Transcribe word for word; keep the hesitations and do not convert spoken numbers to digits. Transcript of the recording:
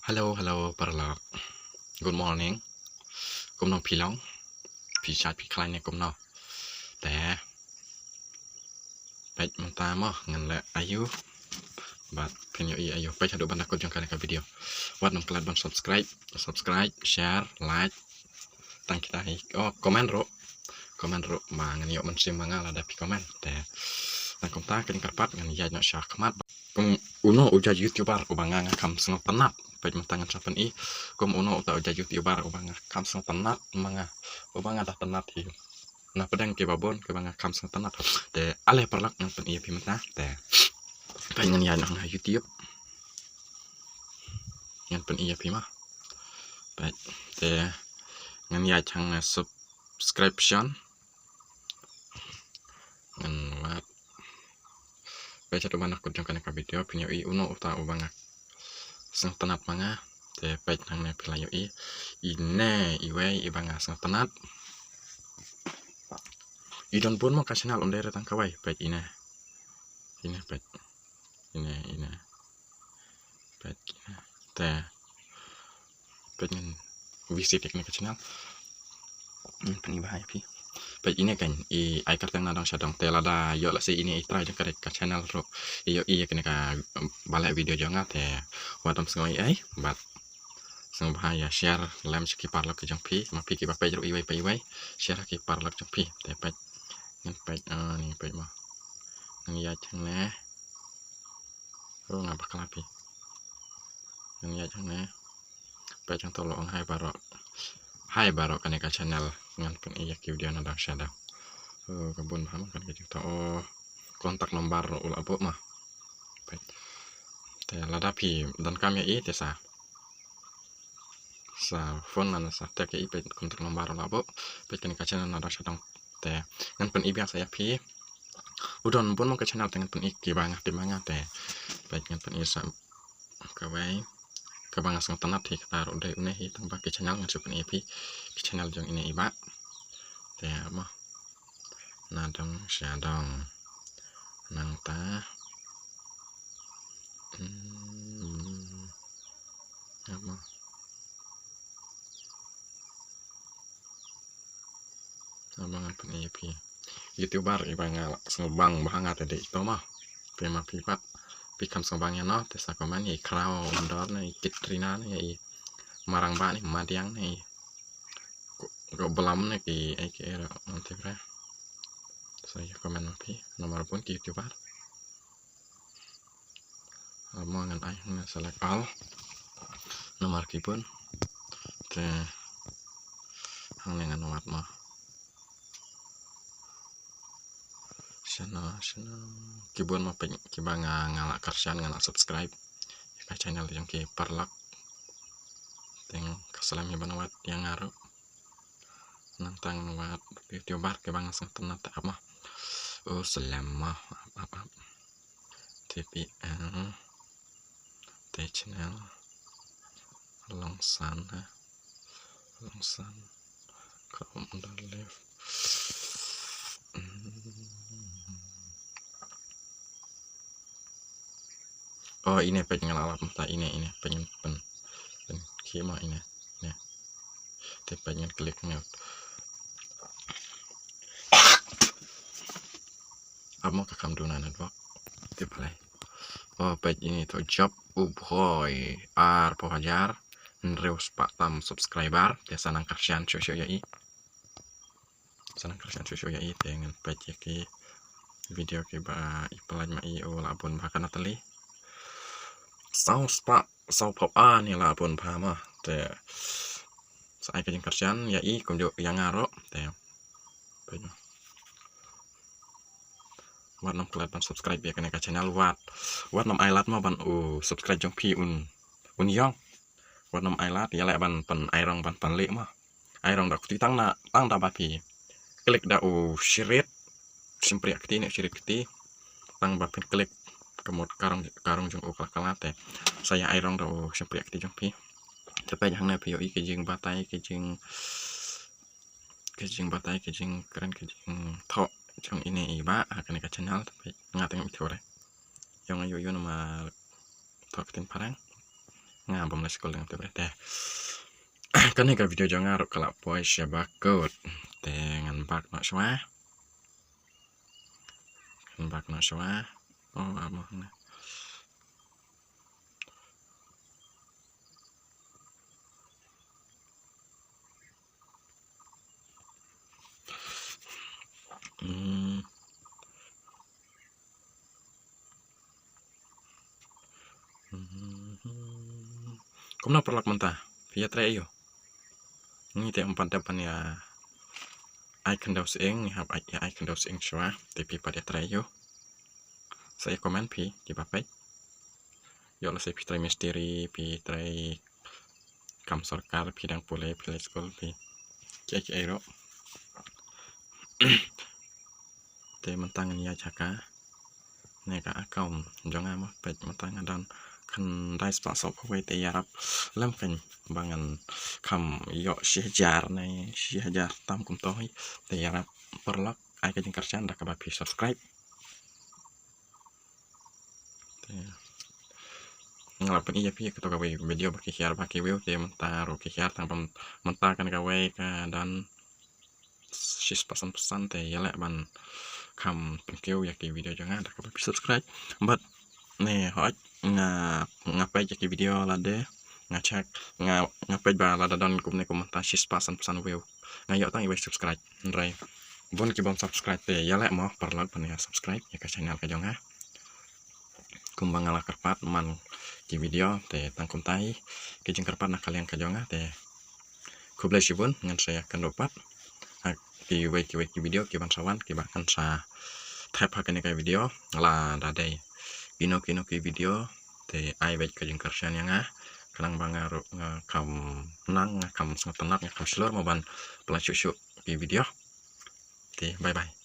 Hello, hello, paralok. Good morning. Kumno phi long? Phi shait phi khlaiñ ne kumno? Te peit mynta mo ngan leh aïu. Bad phin ïohi aïu. Peit haduh ban da kut jong kane ka video. Wat nym klet ban subscribe, subscribe, share, like. Tang kita hi. Oh, comment ruh. Comment ruh ba ngan ïoh mynsiem ma nga lada phi comment. Te tang kumta kane ka pat ngan ïaid noh sha khmat. Kum uno u jait YouTuber uba nga nga kham sngewtynnat. Peit mynta ngan sa pyni. Kum uno uta u jait YouTuber uba nga kham sngewtynnat ma nga. Uba nga da tynnat hi. Na pdeng kiba bun kiba nga kham sngewtynnat. Te ale paralok ngan pyni ïa phi mynta. Te peit ngan ïaid noh ha YouTube. Ngan pyni ïa phi ma. Peit te ngan ïaid hang subscription. Ngan wad. Peit haduh ban da kut jong kane ka video phin ïohi uno uta uba nga sngewtynnat ma nga. Te peit hangne phi la ïohi. Ine iwei iba nga sngewtynnat. I don bun mo ka channel, ym dei re tang kawei. Peit ine. Ine peit. Ine, ine. Peit ine. Te peit ngan visit ïa kane ka channel. Ngan pyni bha ïa phi. Peit ine kan i ai kyrteng Nadong Shadong. Te lada ïoh lehse ine i trai jong kane ka channel ruh, i ïohi ïa kane kaba leh video jong nga te wat ym sngew ei ei bad sngewbha ïa share lem sha ki paralok ki jong phi, ma phi kiba peit ruh iwei pa iwei, share ha ki paralok jong phi. Te peit ngan peit, ah, ni peit mo. Ngan ïaid hangne. Oh, nga bakla phi. Ngan ïaid hangne. Peit hangto la ong hai baroh. Hai baroh kane ka channel ngan pyni ïa ki video Nadong Shadong. Oh, ka bun bha mo kane ka jingto. Oh, contact number ruh u la buh mo. Peit. Te lada phi donkam ïa i te sa sa phone lane sa text ïa i, peit contact number u la buh. Peit kane ka channel Nadong Shadong. Te ngan pyni biang sa ïa phi. U don bun mo ka channel te ngan pyni kiba nga tip ma nga te. Peit ngan pyni sa kawei kaba nga sngewtynnat hi kata ruh dei une hi, tang ba ki channel ngan shu pyni ïa phi ki channel jong ine iba. Te mo. Nadong Shadong. Nangta. Hmm. Mo. Ngan pyni ïa phi. YouTuber iba nga sngewbang bha nga te dei ito mo. Phi ma phi pat phi kham sngewbang ïa no te sa comment ïa i Khraw Undor ne i Katrina ne i Marang Bah ne Madiang ne i Ko Blam ne ki ei ki ei ruh ngan tip re. Sa ïa comment ma phi namar bun ki YouTuber. Mo ngan ai hangne select all. Namar ki bun. Te hangne ngan wad mo. Shano shano ki bun mo peit kiba nga nga la kyrshan nga la subscribe ïa ka channel jong ki paralok. Te nga kyrpad ïa ban wad ïa nga ruh. Nangta ngan wad YouTuber kiba nga sngewtynnat te ap mo. Oh, slem mo. Ap ap ap. T P L. Te channel Longsan ha. Longsan. Kau mendar left. Hmm. Oh, ine peit nga la lap mynta ine, ine peit ngan pyn, pyn, ki mo ine. Ine. Te peit ngan klik ngan. Ap mo ka kham duna network. Te peit. Oh, peit ine to job u bhoi arphew hajar hynriew spah tam subscriber. Te sa nang kyrshan shuh shuh ïa i. Sa nang kyrshan shuh shuh ïa i te ngan peit ïa ki video kiba i pyllait ma i, oh, la bun bha ka Natalie. Saw spah saw phew ar ne la bun bha mo. Te sa ai ka jingkyrshan ïa i kumjuh ïa nga ruh te. Peit mo. Wat nym klet ban subscribe ïa kane ka channel, wat, wat nym ai lad mo ban u subscribe jong phi un, un ïong. Wat nym ai lad, ïaleh ban pyn ai rong ban pynleh mo. Ai rong da kti tang na, tang da ba phi klik da u share, shimpriah kti ne share kti. Tang ba phin klik ka mut ka rong, ka rong jong u kala kala te sa ïa ai rong da u shimpriah kti jong phi. Te peit hangne phi ïohi ki jingbatai, ki jing, ki jingbatai, ki jingkren, ki jingthoh jong ine iba ha kane ka channel. Te peit nga te ngam ithuh re. Ïong aïu aïu namar thoh ktien phareng. Nga bym leh skul dang te bre te. Kane ka video jong nga ruh ka la poi sha ba kut. Te ngan back noh shuwa. Ngan back noh shuwa. Oh, amo na. Hmm. Kumno paralok mynta? Phi ïa trei aiu? Ngi te ym pat dep ban ïa ai khyndew sying, ngi hap ai, ïa ai khyndew sying shuwa, te phi pat ïa trei aiu? Sa ïa comment phi kiba peit. Ïoh lehse phi trei mistri, phi trei kam sorkar, phi dang pule, phi leit skul, phi kiei kiei ruh. Te mynta ngan ïa jaka ne ka account jong nga mo, peit mynta nga don khyndai spah saw phew wei, te ïarap lem kein ba ngan kham ïoh shi hajar ne shi hajar tam kumto hi. Te ïarap paralok, ai ka jingkyrshan da kaba phi subscribe. Te nga la pyni ïa phi kato kawei video ba ki hiar ba ki view, te mynta ruh ki hiar tang ba mynta kane kawei ka don shispah san percent, te ïaleh ban kham pynkiew ïa ki video jong nga da kaba phi subscribe. Bad ne hooid nga, nga peit ïa ki video lade, nga check, nga, nga peit ba lada don kumne kum mynta shispah san percent view, nga ïoh tang iwei subscribe. Hynrei bun ki bym subscribe, te ïaleh mo paralok ban ïa subscribe ïa ka channel ka jong nga. Kumba nga la kyrpad man ki video, te tang kumta hi ki jingkyrpad na ka liang ka jong nga, te khublei shibun, ngan sa ïa kynduh pat ha kiwei kiwei ki video kiban sa wan, kiba ngan sa thep ha kane ka video. Lada dei kino kino ki video, te ai beit ka jingkyrshan ïa nga, khnang ba nga ruh nga kham nang, nga kham sngewtynnat, nga kham shlur mo ban pynlait shuh shuh ki video. Te bye bye.